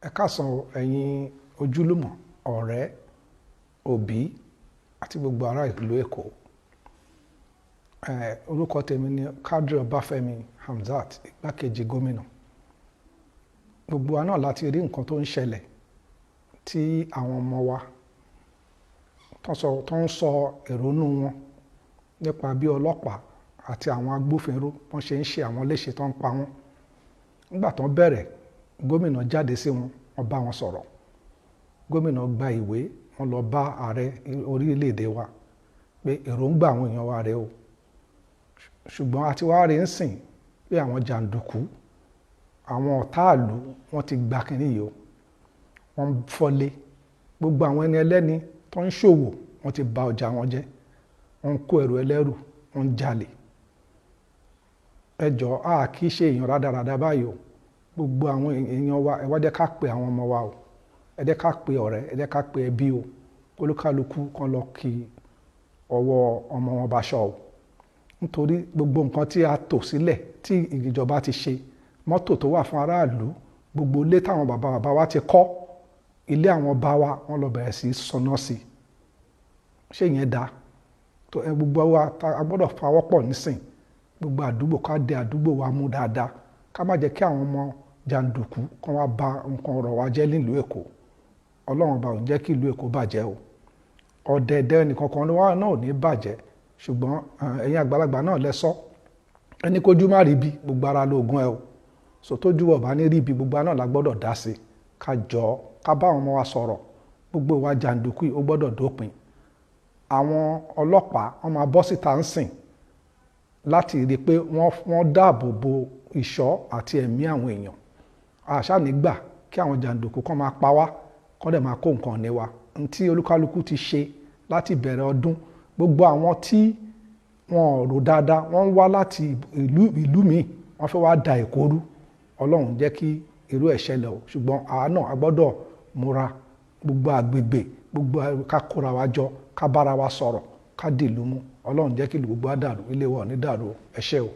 Ẹ káàsán o, ẹ̀yin ojúlùmọ̀, ọ̀rẹ́, òbí àti gbogbo ará ìlú Èkó. Orúkọ tèmi ni Quadri Ọbáfẹ́mi Hamzat, igbákejì gómìnà. Gbogbo wa náà láti rí nǹkan tó ń ṣẹlẹ̀ tí àwọn ọmọ wa tó ń sọ èrònú wọn nípa bí ọlọ́pàá àti àwọn agbófinró wọ́n ṣe ń ṣe àwọn léṣe tó ń pa wọ́n. Nígbà tó ń bẹ̀rẹ̀, gómìnà jáde sí wọn, wọ́n bá wọn sọ̀rọ̀. Gómìnà gba ìwé, wọ́n lọ bá ààrẹ orílẹ̀-èdè wa pé èròǹgbà àwọn èèyàn wa rèé o. Ṣùgbọ́n a ti wá rí ń sìn pé àwọn jàǹdùkú, àwọn ọ̀tá ìlú, wọ́n ti gba kínní yìí o. Wọ́n ń fọ́lé. Gbogbo àwọn ẹni ẹlẹ́ni tó ń ṣòwò, wọ́n ti ba ọjà wọn jẹ́. Wọ́n ń kó ẹrù ẹlẹ́rù, wọ́n ń jalè. Ẹ jọ̀ọ́, a kì í ṣe èèyàn rádaràda báyìí o. Gbogbo àwọn èèyàn wa, ẹ wá jẹ́ ká pe àwọn ọmọ wa o. Ẹ jẹ́ ká pe ọ̀rẹ́, ẹ jẹ́ ká pe ẹbí o. Kólúkálukú kan lọ kí ọwọ́ ọmọ wọn bá ṣọ o. Nítorí gbogbo nǹkan tí a tò sílẹ̀ tí ìjọba ti ṣe, mọ́tò tó wà fún aráàlú, gbogbo ilé táwọn bàbá bàbá wa ti kọ́, ilé àwọn ọba wa, wọ́n lọ bẹ̀rẹ̀ sí sọná sí. Ṣé ìyẹn da? Tó ẹ gbogbo wa, a gbọ́dọ̀ pawọ́pọ̀ nísìn. Gbogbo àdúgbò, ká dé àdúgbò wa mú dáadáa. Ká má jẹ́ kí àwọn ọmọ jàǹdùkú kan wá ba nǹkan ọrọ̀ wa jẹ́ nílùú Èkó. Ọlọ́run ọba ò ní jẹ́ kí ìlú Èkó bàjẹ́ o. Ọ̀dẹ̀dẹ̀ ẹnìkankan wa náà ò ní bàjẹ́. Ṣùgbọ́n ẹ̀yin àgbàlagbà náà lẹ sọ. Ẹni kójú má rí bí, gbogbo ara lóògùn ẹ o. So tójú wa ò bá ní rí bí, gbogbo wa náà la gbọ́dọ̀ dá sí. Ká jọ, ká bá àwọn ọmọ wa sọ̀rọ̀. Gbogbo ìwà jàǹdùkú yìí ó gbọ́dọ̀ dópin. Àwọn ọlọ́pàá wọ́n máa bọ́ síta ń sìn láti rí pé wọ́n dáàbò bo ìṣọ́ àti ẹ̀mí àwọn èèyàn. A ṣá ní gbà kí àwọn jàǹdùkú kan máa pa wá, kán dẹ̀ máa kó nǹkan ní wa. Ohun tí olúkálukú ti ṣe láti ìbẹ̀rẹ̀ ọdún, gbogbo àwọn tí wọn ò rò dáadáa, wọ́n ń wá láti ìlú míì, wọ́n fẹ́ wá da Èkó rú. Ọlọ́run jẹ́ kí irú ẹ̀ ṣẹlẹ̀ o. Ṣùgbọ́n àwa náà a gbọ́dọ̀ múra. Gbogbo agbègbè, gbogbo ká kóra wa jọ, ká bá ara wa sọ̀rọ̀, ká dì ìlú mú. Ọlọ́run jẹ́ kí ìlú gbogbo wa dàrú, ilé wa ò ní dàrú o. Ẹ ṣé o.